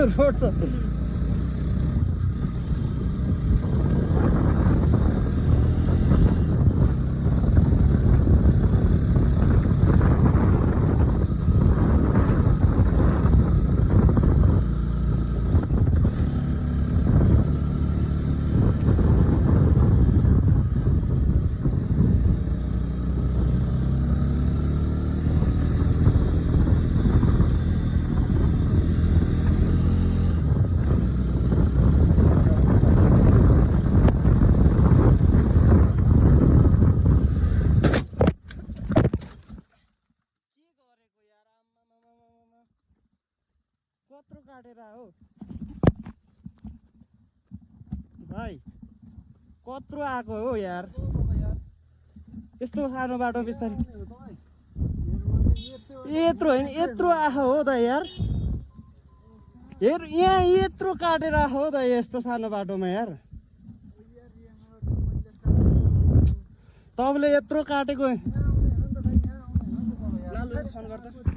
road त कत्रो काटेर हो भाइ कत्रो आएको हो यार यस्तो सानो बाटो बिस्तारै यत्रो होइन यत्रो आएको हो त यार हेर यहाँ यत्रो काटेर आएको हो त यस्तो सानो बाटोमा यार तपाईँले यत्रो काटेको फोन गर्दा